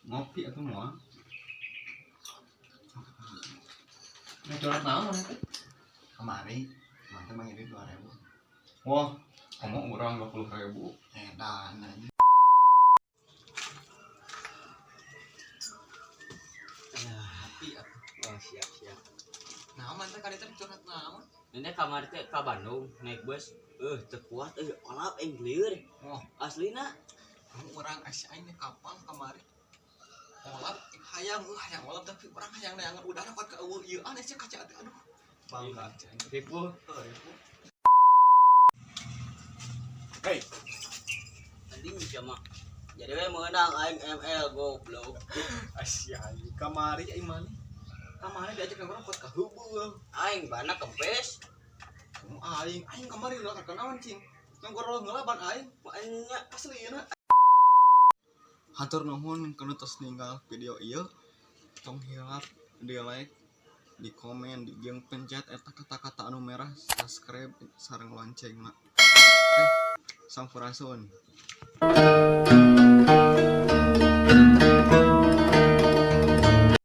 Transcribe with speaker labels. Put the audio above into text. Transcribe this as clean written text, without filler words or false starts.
Speaker 1: Ngopi atau moal? Nah, curhat naon maneh teh?
Speaker 2: Kamari mantan mang ini 2000.
Speaker 1: Wah, kamu urang 20.000.
Speaker 2: Edan aja.
Speaker 1: Ngopi atuh.
Speaker 3: Oh, siap siap.
Speaker 1: Nah, mantan kali teh curhat naon?
Speaker 3: Ini kamari teh ka Bandung naik bus. Teu kuat euy, olap aing lieur.
Speaker 1: Wah,
Speaker 3: Aslina.
Speaker 1: Kamu urang asa aing kapal kamari. Olap hayang euy, hayang olap, tapi urang hayang neangan udara kuat ka eueuh ieu aneh sih kaca teh, aduh. Bangga aing.
Speaker 3: Ripuh.
Speaker 1: Heuh, ripuh.
Speaker 3: Hei. Anjing sia mah. Jadi we meunang aing ML, goblok.
Speaker 1: Asia anjing kamari aing maneh. Kamari diajak urang kuat ka heubeul.
Speaker 3: Aing bana kempes.
Speaker 1: Kamu aing, aing kamari ulah kenaon cing. Nggorol ngelaban aing.
Speaker 3: Makanya
Speaker 1: aslina. Hatur nuhun kanu tos ninggal video ieu. Tong hilap di like, di komen, di jeung pencet eta kata-kata anu merah subscribe sareng loncengna. Oke, sampurasun.